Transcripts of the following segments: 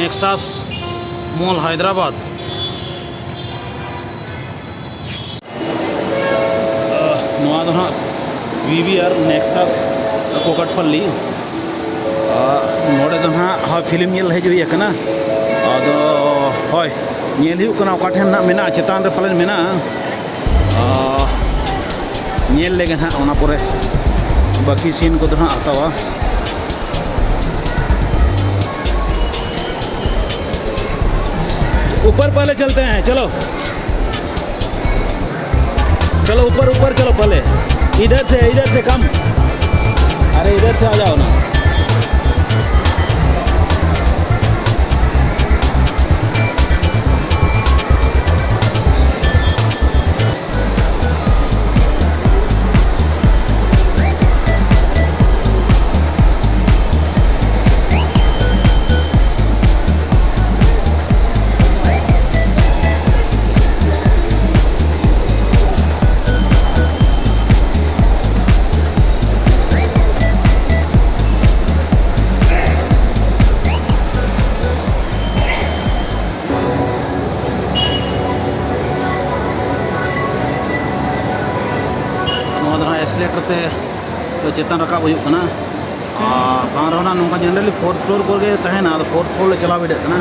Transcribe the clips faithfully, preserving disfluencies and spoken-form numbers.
Nexus ᱢᱚᱞ ᱦᱟᱭᱫᱨᱟᱵᱟᱫᱽ᱾ ᱱᱚᱣᱟ ᱫᱚ ᱦᱟᱸᱜ ᱯᱤ ᱵᱷᱤ ᱟᱨ ᱱᱮᱠᱥᱟᱥ ᱠᱚᱠᱟᱴᱯᱟᱞᱞᱤ᱾ ᱱᱚᱰᱮ ᱫᱚ ᱦᱟᱸᱜ ᱦᱳᱭ ᱯᱷᱤᱞᱢ ᱧᱮᱞ ᱦᱮᱡ ᱦᱩᱭ ᱟᱠᱟᱱᱟ᱾ ᱟᱫᱚ ᱦᱳᱭ ᱧᱮᱞ ᱦᱩᱭᱩᱜ ᱠᱟᱱᱟ ᱚᱠᱟ ᱴᱷᱮᱱ ᱦᱟᱸᱜ ᱢᱮᱱᱟᱜᱼᱟ, ᱪᱮᱛᱟᱱ ᱨᱮ ᱯᱟᱞᱮᱱ ᱢᱮᱱᱟᱜᱼᱟ᱾ ᱧᱮᱞ ᱞᱮᱜᱮ ᱦᱟᱸᱜ ᱚᱱᱟ ᱯᱚᱨᱮ ᱵᱟᱹᱠᱤ ᱥᱤᱱ ᱠᱚᱫᱚ ᱦᱟᱸᱜ ᱦᱟᱛᱟᱣᱟ᱾ ऊपर पहले चलते हैं, चलो। चलो ऊपर, ऊपर चलो पहले। इधर से, इधर से कम। अरे इधर से आ जाओ ना। ᱱᱚᱣᱟ ᱫᱚ ᱱᱟᱦᱟᱜ ᱮᱥᱠᱮᱞᱮᱴᱟᱨ ᱛᱮ ᱪᱮᱛᱟᱱ ᱨᱟᱠᱟᱵ ᱦᱩᱭᱩᱜ ᱠᱟᱱᱟ᱾ ᱟᱨ ᱵᱟᱝ ᱨᱮᱦᱚᱸ ᱱᱟᱦᱟᱜ ᱱᱚᱝᱠᱟ ᱡᱮᱱᱟᱨᱟᱞᱤ ᱯᱷᱳᱨᱛᱷ ᱯᱷᱞᱳᱨ ᱠᱚᱨᱮ ᱜᱮ ᱛᱟᱦᱮᱱᱟ, ᱟᱫᱚ ᱯᱷᱳᱨᱛᱷ ᱯᱷᱞᱳᱨ ᱞᱮ ᱪᱟᱞᱟᱣ ᱵᱤᱰᱟᱹᱜ ᱠᱟᱱᱟ,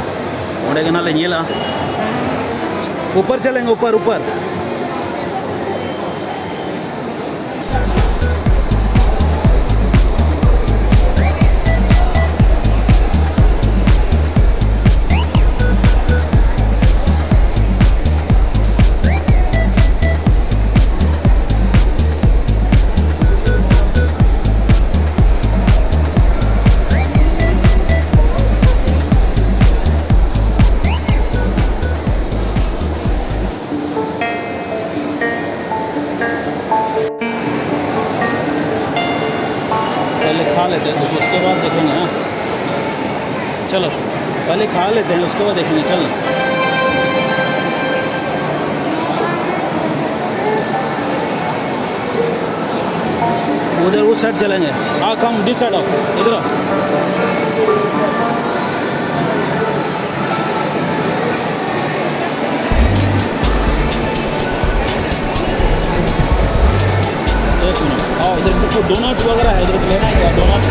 ᱚᱸᱰᱮ ᱜᱮ ᱱᱟᱦᱟᱜ ᱞᱮ ᱧᱮᱞᱟ᱾ ऊपर चलेंगे, ऊपर, ऊपर। पहले खा लेते हैं कुछ, उसके बाद देखेंगे। हाँ, चलो, पहले खा लेते हैं, उसके बाद देखेंगे। चल, उधर उस साइड चलेंगे। हाँ, कम दिस साइड आओ, इधर आओ। तो डोनट वगैरह है, इधर लेना है क्या? डोनट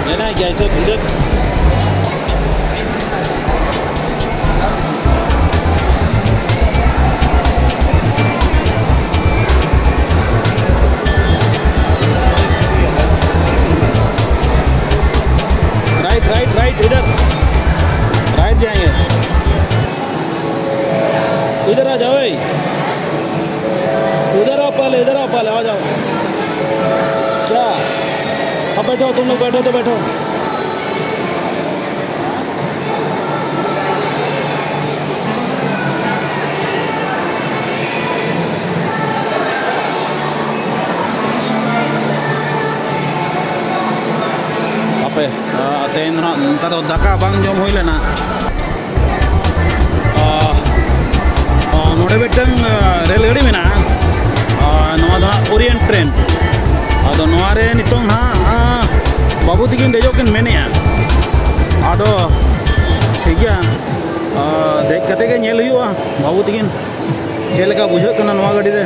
लेना है क्या? ऐसे इधर राइट, राइट, राइट, इधर राइट जाएंगे। इधर आ जाओ, ए। इधर आओ पहले, इधर आओ पहले, आ जाओ। क्या? अब बैठो, तुम लोग बैठो तो बैठो। ᱟᱯᱮ, ᱟ, ᱛᱮᱦᱮᱧ ᱫᱚ ᱱᱟᱜ ᱱᱚᱝᱠᱟ ᱫᱚ ᱫᱟᱠᱟ ᱵᱟᱝ ᱡᱚᱢ ᱦᱩᱭ ᱞᱮᱱᱟ᱾ ᱟ, ᱟ, ᱱᱚᱰᱮ ᱢᱤᱫᱴᱟᱝ, ᱟ, ᱨᱮᱞ ᱜᱟᱹᱰᱤ ᱢᱮᱱᱟᱜᱼᱟ᱾ ᱟ, ᱱᱚᱣᱟ ᱫᱚ ᱦᱟᱸᱜ ᱚᱨᱤᱭᱮᱱᱴ ᱴᱨᱮᱱ᱾ ᱟᱫᱚ ᱱᱚᱣᱟ ᱨᱮ ᱱᱤᱛᱚᱝ ᱦᱟᱸᱜ, ᱟ, ᱵᱟᱹᱵᱩ ᱛᱤᱠᱤᱱ ᱫᱮᱡᱚᱜ ᱠᱤᱱ ᱢᱮᱱᱮᱜᱼᱟ᱾ ᱟᱫᱚ ᱴᱷᱤᱠ ᱜᱮᱭᱟ, ᱟ, ᱫᱮᱡ ᱠᱟᱛᱮ ᱜᱮ ᱧᱮᱞ ᱦᱩᱭᱩᱜᱼᱟ ᱵᱟᱹᱵᱩ ᱛᱤᱠᱤᱱ ᱪᱮᱫ ᱞᱮᱠᱟ ᱵᱩᱡᱷᱟᱹᱜ ᱠᱟᱱᱟ ᱱᱚᱣᱟ ᱜᱟᱹᱰᱤ ᱨᱮ᱾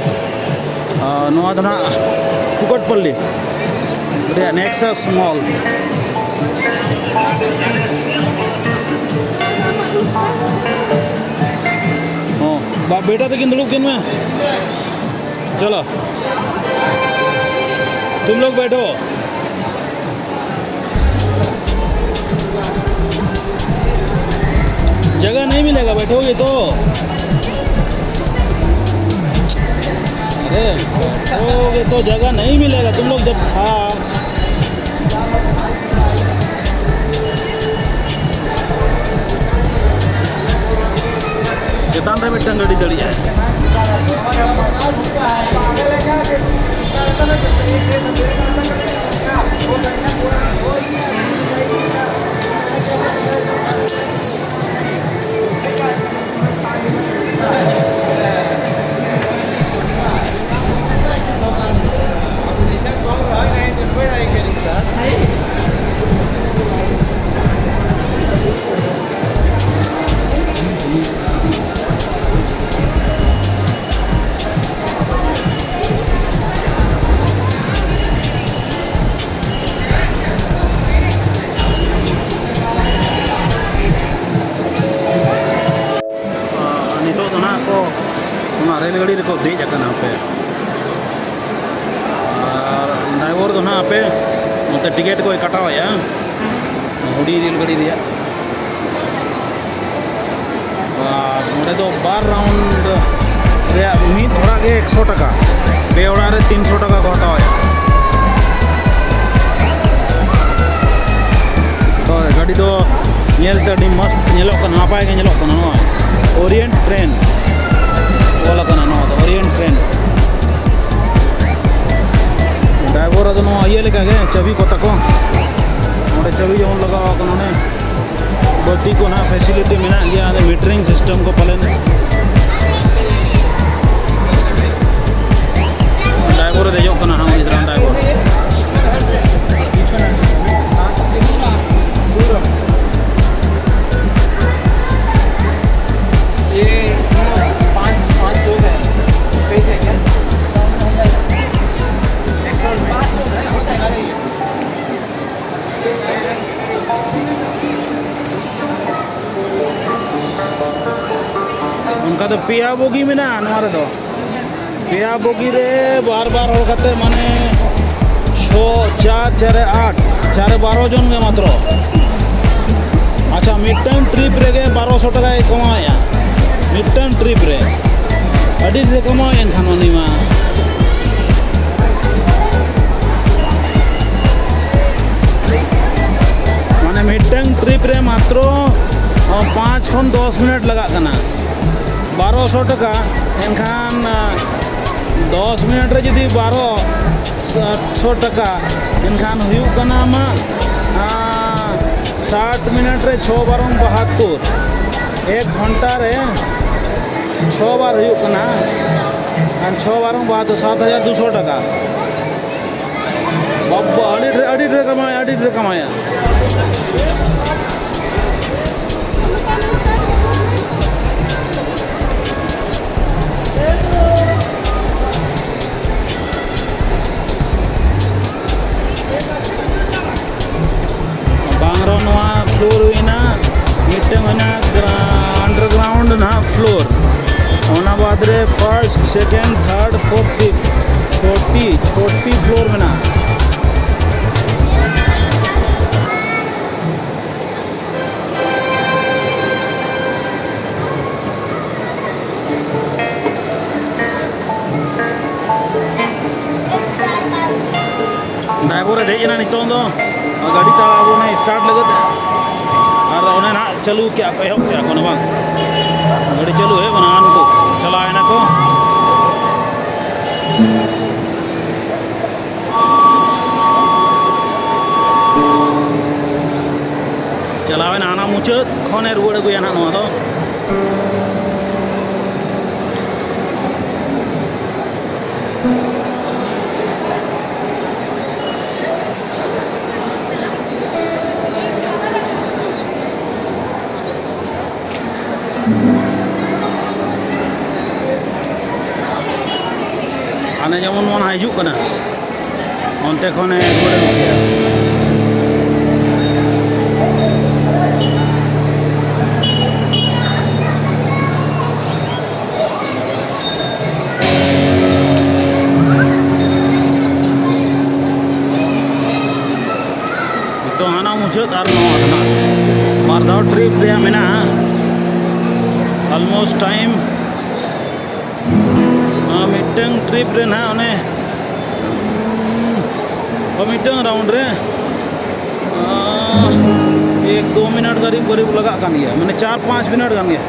ᱟ, ᱱᱚᱣᱟ ᱫᱚ ᱱᱟᱜ ᱠᱩᱠᱟᱴᱯᱟᱞᱞᱤ ᱨᱮᱭᱟᱜ ᱱᱮᱠᱥᱟᱥ ᱢᱚᱞ᱾ ᱦᱚᱸ, ᱵᱟ-, ᱵᱮᱴᱟ ᱛᱟᱹᱠᱤᱱ ᱫᱩᱲᱩᱵ ᱠᱤᱱ ᱢᱮ᱾ ᱪᱚᱞᱚ, तुम लोग बैठो। जगह नहीं मिलेगा, बैठोगे तो। अरे, बैठोगे तो जगह नहीं मिलेगा, तुम लोग जब था। ᱪᱮᱛᱟᱱ ᱨᱮ ᱢᱤᱫᱴᱟᱝ ᱜᱟᱹᱰᱤ ᱫᱟᱹᱲᱤᱡ ᱟᱭ᱾ ᱨᱮᱞ ᱜᱟᱹᱰᱤ ᱨᱮᱠᱚ ᱫᱮᱡ ᱟᱠᱟᱱᱟ ᱦᱟᱯᱮ᱾ ᱟᱨ ᱰᱟᱭᱵᱚᱨ ᱫᱚ ᱱᱟᱦᱟᱜ ᱦᱟᱯᱮ ᱱᱚᱛᱮ ᱴᱤᱠᱤᱴ ᱠᱚᱭ ᱠᱟᱴᱟᱣᱮᱫᱼᱟ ᱦᱩᱰᱤᱧ ᱨᱮᱞ ᱜᱟᱹᱰᱤ ᱨᱮᱭᱟᱜ᱾ ᱟᱨ ᱱᱚᱰᱮ ᱫᱚ ᱵᱟᱨ ᱨᱟᱣᱩᱱᱰ ᱨᱮᱭᱟᱜ ᱢᱤᱫ ᱦᱚᱲᱟᱜ ᱜᱮ ᱮᱠᱥᱚ ᱴᱟᱠᱟ, ᱯᱮ ᱦᱚᱲᱟᱜ ᱨᱮ ᱛᱤᱱᱥᱚ ᱴᱟᱠᱟ ᱠᱚ ᱦᱟᱛᱟᱣᱮᱫᱼᱟ᱾ ᱛᱚ ᱜᱟᱹᱰᱤ ᱫᱚ ᱧᱮᱞᱛᱮ ᱟᱹᱰᱤ ᱢᱚᱥᱛ ᱧᱮᱞᱚᱜ ᱠᱟᱱᱟ, ᱱᱟᱯᱟᱭ ᱜᱮ ᱧᱮᱞᱚᱜ ᱠᱟᱱᱟ᱾ ᱱᱚᱜᱼᱚᱭ ᱳᱨᱤᱭᱮᱱᱴ ᱴᱨᱮᱱ ᱚᱞ ᱟᱠᱟᱱᱟ, ᱱᱚᱣᱟ ᱫᱚ ᱳᱨᱤᱭᱮᱱᱴ ᱴᱨᱮᱱ᱾ ᱰᱟᱭᱵᱚᱨ ᱟᱫᱚ ᱱᱚᱣᱟ ᱤᱭᱟᱹ ᱞᱮᱠᱟ ᱜᱮ ᱪᱟᱹᱵᱤ ᱠᱚ ᱛᱟᱠᱚ, ᱱᱚᱰᱮ ᱪᱟᱹᱵᱤ ᱡᱮᱢᱚᱱ ᱞᱟᱜᱟᱣ ᱟᱠᱟᱱᱟ, ᱚᱱᱮ ᱵᱟᱹᱛᱤ ᱠᱚ ᱱᱟᱦᱟᱜ ᱯᱷᱮᱥᱤᱞᱤᱴᱤ ᱢᱮᱱᱟᱜ ᱜᱮᱭᱟ, ᱟᱫᱚ ᱢᱤᱴᱟᱨᱤᱝ ᱥᱤᱥᱴᱮᱢ ᱠᱚ ᱯᱟᱞᱮᱱ᱾ ᱰᱟᱭᱵᱚᱨ ᱮ ᱫᱮᱡᱚᱜ ᱠᱟᱱᱟ ᱦᱟᱸᱜ, ᱩᱱᱤ ᱫᱚ ᱰᱟᱭᱵᱚᱨ᱾ ᱚᱱᱠᱟ ᱫᱚ ᱯᱮᱭᱟ ᱵᱚᱜᱤ ᱢᱮᱱᱟᱜᱼᱟ ᱱᱚᱣᱟ ᱨᱮᱫᱚ᱾ ᱯᱮᱭᱟ ᱵᱚᱜᱤ ᱨᱮ ᱵᱟᱨ ᱵᱟᱨ ᱦᱚᱲ ᱠᱟᱛᱮ, ᱢᱟᱱᱮ ᱪᱷᱚ, ᱪᱟᱨ ᱪᱟᱨᱮ ᱟᱴ, ᱪᱟᱨᱮ ᱵᱟᱨᱚ ᱡᱚᱱ ᱜᱮ ᱢᱟᱛᱨᱚ᱾ ᱟᱪᱪᱷᱟ, ᱢᱤᱫᱴᱟᱝ ᱴᱨᱤᱯ ᱨᱮᱜᱮ ᱵᱟᱨᱚᱥᱚ ᱴᱟᱠᱟᱭ ᱠᱟᱢᱟᱣᱮᱫᱼᱟ, ᱢᱤᱫᱴᱟᱝ ᱴᱨᱤᱯ ᱨᱮ᱾ ᱟᱹᱰᱤ ᱰᱷᱮᱨ ᱠᱟᱢᱟᱣᱮᱫᱼᱟ ᱮᱱᱠᱷᱟᱱ ᱩᱱᱤ ᱢᱟ᱾ ᱢᱟᱱᱮ ᱢᱤᱫᱴᱟᱝ ᱴᱨᱤᱯ ᱨᱮ ᱢᱟᱛᱨᱚ ᱯᱟᱸᱪ ᱠᱷᱚᱱ ᱫᱚᱥ ᱢᱤᱱᱤᱴ ᱞᱟᱜᱟᱜ ᱠᱟᱱᱟ᱾ ᱵᱟᱨᱚᱥᱚ ᱴᱟᱠᱟ, ᱮᱱᱠᱷᱟᱱ ᱫᱚᱥ ᱢᱤᱱᱤᱴ ᱨᱮ ᱡᱩᱫᱤ ᱵᱟᱨᱚ ᱥᱚ ᱴᱟᱠᱟ, ᱮᱱᱠᱷᱟᱱ ᱦᱩᱭᱩᱜ ᱠᱟᱱᱟ ᱟᱢᱟᱜ ᱥᱟᱴ ᱢᱤᱱᱤᱴ ᱨᱮ ᱪᱷᱚ ᱵᱟᱨᱚᱝ ᱵᱟᱦᱟᱛᱛᱳᱨ, ᱮᱠ ᱜᱷᱚᱱᱴᱟ ᱨᱮ ᱪᱷᱚ ᱵᱟᱨ ᱦᱩᱭᱩᱜ ᱠᱟᱱᱟ᱾ ᱟᱨ ᱪᱷᱚ ᱵᱟᱨᱚᱝ ᱵᱟᱦᱟᱛᱛᱳᱨ, ᱥᱟᱛ ᱦᱟᱡᱟᱨ ᱫᱩᱥᱚ ᱴᱟᱠᱟ᱾ ᱵᱟᱵᱟ, ᱟᱹᱰᱤ ᱰᱷᱮᱨ, ᱟᱹᱰᱤ ᱰᱷᱮᱨ ᱠᱟᱢᱟᱭᱟ, ᱟᱹᱰᱤ ᱰᱷᱮᱨ ᱠᱟᱢᱟᱭᱟ᱾ ᱵᱟᱝ ᱨᱮᱦᱚᱸ ᱱᱚᱣᱟ ᱯᱷᱞᱳᱨ ᱦᱩᱭᱱᱟ, ᱢᱤᱫᱴᱟᱝ ᱦᱩᱭᱱᱟ ᱜᱨᱟ-, ᱟᱱᱰᱟᱨᱜᱨᱟᱣᱩᱱᱰ ᱱᱟᱦᱟᱜ ᱯᱷᱞᱳᱨ, ᱚᱱᱟ ᱵᱟᱫ ᱨᱮ first, second, third, fourth, fifth, ᱪᱷᱚᱴᱤ, ᱪᱷᱚᱴᱤ floor ᱢᱮᱱᱟᱜᱼᱟ᱾ Driver ᱮ ᱫᱮᱡ ᱮᱱᱟ ᱱᱤᱛᱚᱝ ᱫᱚ᱾ ᱜᱟᱹᱰᱤ ᱛᱟᱲᱟᱣ ᱟᱵᱚᱱᱟᱭ start ᱞᱟᱹᱜᱤᱫ᱾ ᱟᱨ ᱚᱱᱮ ᱱᱟᱦᱟᱜ ᱪᱟᱹᱞᱩ ᱠᱮᱜᱼᱟ ᱠᱚ, ᱮᱦᱚᱵ ᱠᱮᱜᱼᱟ ᱠᱚ ᱚᱱᱟ ᱵᱟᱝ? ᱜᱟᱹᱰᱤ ᱪᱟᱹᱞᱩ ᱦᱮᱡ ᱮᱱᱟ, ᱱᱩᱠᱩ ᱪᱟᱞᱟᱣ ᱮᱱᱟ ᱠᱚ᱾ ᱪᱟᱞᱟᱣ ᱮᱱᱟ ᱦᱟᱱᱟ ᱢᱩᱪᱟᱹᱫ ᱠᱷᱚᱱᱮ ᱨᱩᱣᱟᱹᱲ ᱟᱹᱜᱩᱭᱟ ᱱᱟᱦᱟᱜ ᱱᱚᱣᱟ ᱫᱚ᱾ ᱦᱟᱱᱮ ᱡᱮᱢᱚᱱ ᱚᱱᱟ ᱦᱤᱡᱩᱜ ᱠᱟᱱᱟ, ᱚᱱᱛᱮ ᱠᱷᱚᱱᱮ ᱨᱩᱣᱟᱹᱲ ᱟᱹᱜᱩ ᱠᱮᱜᱼᱟ᱾ ᱱᱤᱛᱚᱜ ᱦᱟᱱᱟ ᱢᱩᱪᱟᱹᱫ ᱟᱨ ᱱᱚᱣᱟ ᱫᱚ ᱱᱟᱜ ᱵᱟᱨ ᱫᱷᱟᱣ trip ᱨᱮᱭᱟᱜ ᱢᱮᱱᱟᱜᱼᱟ᱾ Almost time, ᱱᱚᱣᱟ ᱢᱤᱫᱴᱟᱝ trip ᱨᱮ ᱱᱟᱜ ᱚᱱᱮ, ᱚ, ᱢᱤᱫᱴᱟᱝ round ᱨᱮ, ᱟ, ᱮᱠ ᱫᱩ minute ᱠᱟᱨᱤᱵ ᱠᱟᱨᱤᱵ ᱞᱟᱜᱟᱜ ᱠᱟᱱ ᱜᱮᱭᱟ, ᱢᱟᱱᱮ ᱪᱟᱨ ᱯᱟᱸᱪ minute ᱜᱟᱱ ᱜᱮ᱾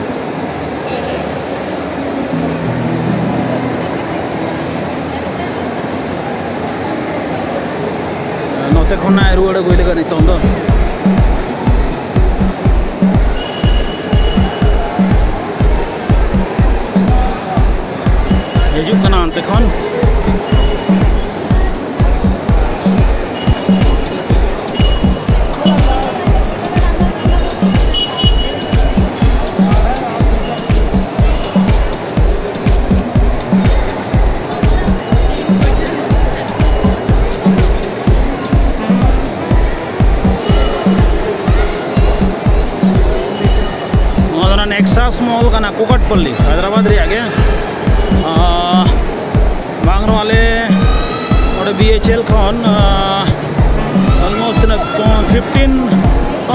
ᱱᱚᱛᱮ ᱠᱷᱚᱱᱟᱜ ᱨᱩᱣᱟᱹᱲ ᱟᱹᱜᱩᱭ ᱞᱟᱹᱜᱤᱫ ᱱᱤᱛᱚᱝ ᱫᱚ᱾ ᱦᱤᱡᱩᱜ ᱠᱟᱱᱟ ᱚᱱᱛᱮ ᱠᱷᱚᱱ᱾ ᱱᱚᱣᱟ ᱫᱚ ᱚᱱᱟ Nexus Mall ᱠᱟᱱᱟ, ᱠᱩᱠᱟᱴᱯᱚᱞᱞᱤ, ᱦᱟᱭᱫᱨᱟᱵᱟᱫᱽ ᱨᱮᱭᱟᱜ ᱜᱮ᱾ ᱟᱨ ᱵᱟᱝ ᱨᱮᱦᱚᱸ ᱟᱞᱮ ᱱᱚᱰᱮ ᱵᱤ ᱮᱭᱤᱪ ᱮᱞ ᱠᱷᱚᱱ, ᱟᱨ almost ᱛᱤᱱᱟᱹᱜ, ᱯᱷᱤᱯᱴᱤᱱ,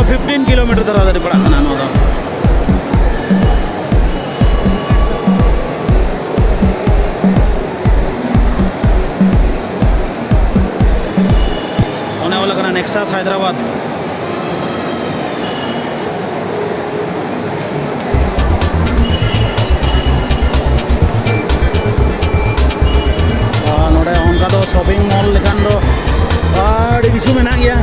ᱯᱷᱤᱯᱴᱤᱱ ᱠᱤᱞᱳᱢᱤᱴᱟᱨ ᱫᱷᱟᱨᱟ ᱫᱷᱟᱨᱮ ᱯᱟᱲᱟᱜ ᱠᱟᱱᱟ ᱱᱚᱣᱟ ᱫᱚ᱾ ᱚᱱᱮ ᱚᱞ ᱠᱟᱱᱟ ᱱᱮᱠᱥᱟᱥ ᱦᱟᱭᱫᱨᱟᱵᱟᱫᱽ᱾ ᱟᱨ ᱱᱚᱰᱮ ᱚᱱᱠᱟ ᱫᱚ ᱥᱚᱯᱤᱝ ᱢᱚᱞ ᱞᱮᱠᱟᱱ ᱫᱚ ᱟᱹᱰᱤ ᱠᱤᱪᱷᱩ ᱢᱮᱱᱟᱜ ᱜᱮᱭᱟ᱾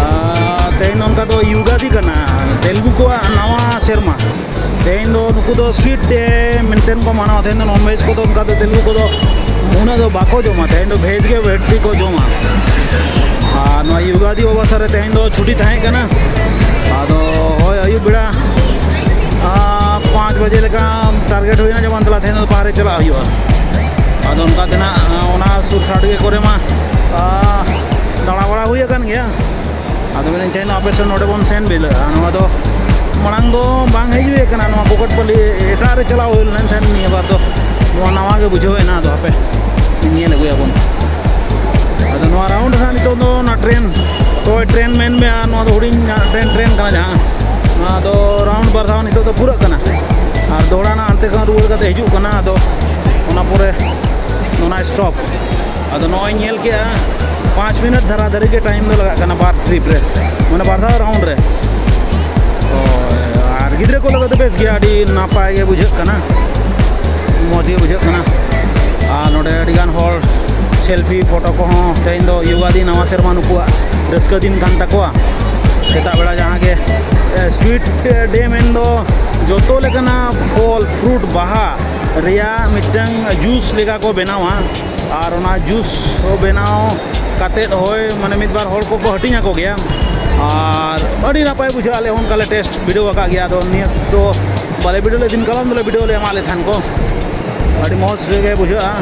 ᱟᱨ ᱛᱮᱦᱮᱧ ᱚᱱᱠᱟ ᱫᱚ ᱭᱩᱜᱟᱫᱤ ᱠᱟᱱᱟ, ᱛᱮᱞᱜᱩ ᱠᱚᱣᱟᱜ ᱱᱟᱣᱟ ᱥᱮᱨᱢᱟ᱾ ᱛᱮᱦᱮᱧ ᱫᱚ ᱱᱩᱠᱩ ᱫᱚ sweet day ᱢᱮᱱᱛᱮ ᱠᱚ ᱢᱟᱱᱟᱣᱟ᱾ ᱛᱮᱦᱮᱧ ᱫᱚ non veg ᱠᱚᱫᱚ ᱚᱱᱠᱟ ᱫᱚ ᱛᱮᱞᱜᱩ ᱠᱚᱫᱚ ᱩᱱᱟᱹᱜ ᱫᱚ ᱵᱟᱠᱚ ᱡᱚᱢᱟ᱾ ᱛᱮᱦᱮᱧ ᱫᱚ veg ᱜᱮ ᱵᱟᱹᱲᱛᱤ ᱠᱚ ᱡᱚᱢᱟ᱾ ᱟᱨ ᱱᱚᱣᱟ ᱭᱩᱜᱟᱫᱤ ᱚᱵᱚᱥᱚᱨ ᱨᱮ ᱛᱮᱦᱮᱧ ᱫᱚ ᱪᱷᱩᱴᱤ ᱛᱟᱦᱮᱸ ᱠᱟᱱᱟ᱾ ᱟᱫᱚ ᱦᱳᱭ, ᱟᱹᱭᱩᱵ ᱵᱮᱲᱟ, ᱟᱨ, ᱯᱟᱸᱪ ᱵᱟᱡᱮ ᱞᱮᱠᱟ target ᱦᱩᱭᱱᱟ ᱡᱮ ᱵᱟᱝ ᱛᱟᱦᱞᱮ ᱛᱮᱦᱮᱧ ᱫᱚ ᱵᱟᱦᱨᱮ ᱪᱟᱞᱟᱜ ᱦᱩᱭᱩᱜᱼᱟ᱾ ᱟᱫᱚ ᱚᱱᱠᱟ ᱛᱮ ᱱᱟᱜ ᱚᱱᱟ ᱥᱩᱨ ᱥᱟᱰᱜᱮ ᱠᱚᱨᱮ ᱢᱟ, ᱟᱨ, ᱫᱟᱬᱟ ᱵᱟᱲᱟ ᱦᱩᱭ ᱟᱠᱟᱱ ᱜᱮᱭᱟ᱾ ᱟᱫᱚ ᱢᱮᱱᱫᱟᱹᱧ ᱛᱮᱦᱮᱧ ᱫᱚ ᱟᱯᱮ ᱥᱮᱫ ᱱᱚᱰᱮ ᱵᱚᱱ ᱥᱮᱱ ᱵᱤᱞᱟᱹᱜᱼᱟ᱾ ᱱᱚᱣᱟ ᱫᱚ ᱢᱟᱲᱟᱝ ᱫᱚ ᱵᱟᱝ ᱦᱮᱡ ᱦᱩᱭ ᱟᱠᱟᱱᱟ, ᱱᱚᱣᱟ ᱠᱳᱠᱟᱴᱯᱟᱞᱤ ᱮᱴᱟᱜ ᱨᱮ ᱪᱟᱞᱟᱣ ᱦᱩᱭ ᱞᱮᱱ ᱛᱟᱦᱮᱸᱫ᱾ ᱱᱤᱭᱟᱹ ᱵᱟᱨ ᱫᱚ ᱱᱚᱣᱟ ᱱᱟᱣᱟ ᱜᱮ ᱵᱩᱡᱷᱟᱹᱣ ᱮᱱᱟ᱾ ᱟᱫᱚ ᱦᱟᱯᱮ ᱧᱮᱞ ᱟᱹᱜᱩᱭᱟᱵᱚᱱ᱾ ᱟᱫᱚ ᱱᱚᱣᱟ round ᱨᱮ ᱱᱤᱛᱚᱜ ᱫᱚ ᱚᱱᱟ train, toy train ᱢᱮᱱ ᱢᱮ, ᱟᱨ ᱱᱚᱣᱟ ᱫᱚ ᱦᱩᱰᱤᱧ ᱴᱨᱮᱱ, ᱴᱨᱮᱱ ᱠᱟᱱᱟ ᱡᱟᱦᱟᱸ, ᱱᱚᱣᱟ ᱫᱚ round ᱵᱟᱨ ᱫᱷᱟᱣ ᱱᱤᱛᱚᱜ ᱫᱚ ᱯᱩᱨᱟᱹᱜ ᱠᱟᱱᱟ᱾ ᱟᱨ ᱫᱚᱦᱲᱟ ᱱᱟᱜ ᱦᱟᱱᱛᱮ ᱠᱷᱚᱱ ᱨᱩᱣᱟᱹᱲ ᱠᱟᱛᱮ ᱦᱤᱡᱩᱜ ᱠᱟᱱᱟ᱾ ᱟᱫᱚ ᱚᱱᱟ ᱯᱚᱨᱮ ᱚᱱᱟ stop᱾ ᱟᱫᱚ ᱱᱚᱜᱼᱚᱭ ᱧᱮᱞ ᱠᱮᱜᱼᱟ, ᱯᱟᱸᱪ ᱢᱤᱱᱤᱴ ᱫᱷᱟᱨᱟ ᱫᱷᱟᱹᱨᱤ ᱜᱮ time ᱫᱚ ᱞᱟᱜᱟᱜ ᱠᱟᱱᱟ ᱵᱟᱨ trip ᱨᱮ, ᱢᱟᱱᱮ ᱵᱟᱨ ᱫᱷᱟᱣ round ᱨᱮ᱾ ᱦᱳᱭ, ᱟᱨ ᱜᱤᱫᱽᱨᱟᱹ ᱠᱚ ᱞᱟᱹᱜᱤᱫ ᱫᱚ ᱵᱮᱥ ᱜᱮᱭᱟ, ᱟᱹᱰᱤ ᱱᱟᱯᱟᱭ ᱜᱮ ᱵᱩᱡᱷᱟᱹᱜ ᱠᱟᱱᱟ, ᱢᱚᱡᱽ ᱜᱮ ᱵᱩᱡᱷᱟᱹᱜ ᱠᱟᱱᱟ᱾ ᱟᱨ ᱱᱚᱰᱮ ᱟᱹᱰᱤ ᱜᱟᱱ ᱦᱚᱲ selfie photo ᱠᱚᱦᱚᱸ, ᱛᱮᱦᱮᱧ ᱫᱚ ᱭᱩᱜᱟᱫᱤ ᱱᱟᱣᱟ ᱥᱮᱨᱢᱟ ᱱᱩᱠᱩᱣᱟᱜ ᱨᱟᱹᱥᱠᱟᱹ ᱫᱤᱱ ᱠᱟᱱ ᱛᱟᱠᱚᱣᱟ᱾ ᱥᱮᱛᱟᱜ ᱵᱮᱲᱟ ᱡᱟᱦᱟᱸ ᱜᱮ, ᱮ, sweet day ᱢᱮᱱᱫᱚ ᱡᱚᱛᱚ ᱞᱮᱠᱟᱱᱟᱜ ᱯᱷᱚᱞ, fruit, ᱵᱟᱦᱟ ᱨᱮᱭᱟᱜ ᱢᱤᱫᱴᱟᱝ juice ᱞᱮᱠᱟ ᱠᱚ ᱵᱮᱱᱟᱣᱟ᱾ ᱟᱨ ᱚᱱᱟ juice ᱵᱮᱱᱟᱣ ᱠᱟᱛᱮᱫ ᱦᱳᱭ, ᱢᱟᱱᱮ, ᱢᱤᱫ ᱵᱟᱨ ᱦᱚᱲ ᱠᱚᱠᱚ ᱦᱟᱹᱴᱤᱧ ᱟᱠᱚ ᱜᱮᱭᱟ᱾ ᱟᱨ ᱟᱹᱰᱤ ᱱᱟᱯᱟᱭ ᱵᱩᱡᱷᱟᱹᱜᱼᱟ᱾ ᱟᱞᱮ ᱦᱚᱸ ᱚᱱᱠᱟ ᱞᱮ test ᱵᱤᱰᱟᱹᱣ ᱟᱠᱟᱫ ᱜᱮᱭᱟ᱾ ᱟᱫᱚ ᱱᱮᱥ ᱫᱚ ᱵᱟᱞᱮ ᱵᱤᱰᱟᱹᱣ ᱞᱮᱫ, ᱫᱤᱱ ᱠᱟᱞᱚᱢ ᱫᱚᱞᱮ ᱵᱤᱰᱟᱹᱣ ᱞᱮᱫᱼᱟ, ᱮᱢᱟᱜ ᱞᱮ ᱛᱟᱦᱮᱱ ᱠᱚ᱾ ᱟᱹᱰᱤ ᱢᱚᱡᱽ ᱜᱮ ᱵᱩᱡᱷᱟᱹᱜᱼᱟ,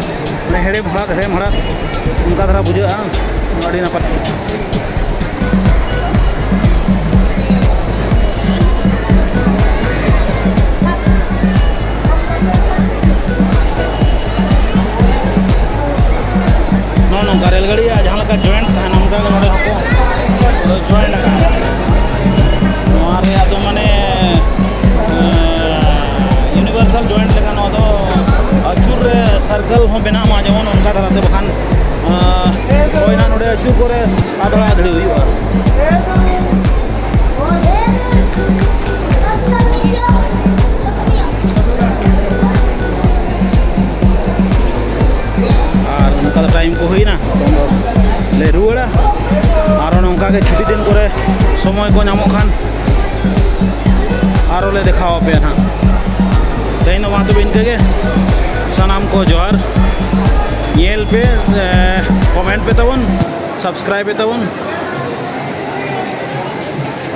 ᱢᱟᱱᱮ, ᱦᱮᱲᱮᱢ ᱦᱟᱲᱦᱟᱫ, ᱦᱮᱲᱮᱢ ᱦᱟᱲᱦᱟᱫ ᱚᱱᱠᱟ ᱫᱷᱟᱨᱟ ᱵᱩᱡᱷᱟᱹᱜᱼᱟ᱾ ᱟᱹᱰᱤ ᱱᱟᱯᱟᱭ᱾ ᱠᱟᱞ ᱦᱚᱸ ᱵᱮᱱᱟᱜ ᱢᱟ ᱡᱮᱢᱚᱱ ᱚᱱᱠᱟ ᱫᱷᱟᱨᱟᱛᱮ, ᱵᱟᱠᱷᱟᱱ ᱟᱸ, ᱦᱳᱭ ᱱᱟ ᱱᱚᱰᱮ ᱟᱹᱪᱩᱨ ᱠᱚᱨᱮ ᱟᱫᱲᱟ ᱟᱫᱲᱤ ᱦᱩᱭᱩᱜᱼᱟ᱾ ᱟᱨ ᱱᱚᱝᱠᱟ ᱫᱚ ᱴᱟᱭᱤᱢ ᱠᱚ ᱦᱩᱭᱱᱟ, ᱱᱤᱛᱚᱝ ᱫᱚ ᱞᱮ ᱨᱩᱣᱟᱹᱲᱟ᱾ ᱟᱨᱚ ᱱᱚᱝᱠᱟ ᱜᱮ ᱪᱷᱩᱴᱤ ᱫᱤᱱ ᱠᱚᱨᱮ ᱥᱚᱢᱚᱭ ᱠᱚ ᱧᱟᱢᱚᱜ ᱠᱷᱟᱱ ᱟᱨᱚ ᱞᱮ ᱫᱮᱠᱷᱟᱣ ᱟᱯᱮᱭᱟ ᱱᱟᱦᱟᱜ᱾ ᱛᱮᱦᱮᱧ ᱫᱚ ᱢᱟ ᱛᱚᱵᱮ ᱤᱱᱠᱟᱹ ᱜᱮ, ᱥᱟᱱᱟᱢ ᱠᱚ ᱡᱚᱦᱟᱨ᱾ ᱧᱮᱞ ᱯᱮ, ᱮ, ᱠᱚᱢᱮᱱᱴ ᱯᱮ ᱛᱟᱵᱚᱱ, ᱥᱟᱵᱥᱠᱨᱟᱭᱤᱵ ᱯᱮ ᱛᱟᱵᱚᱱ᱾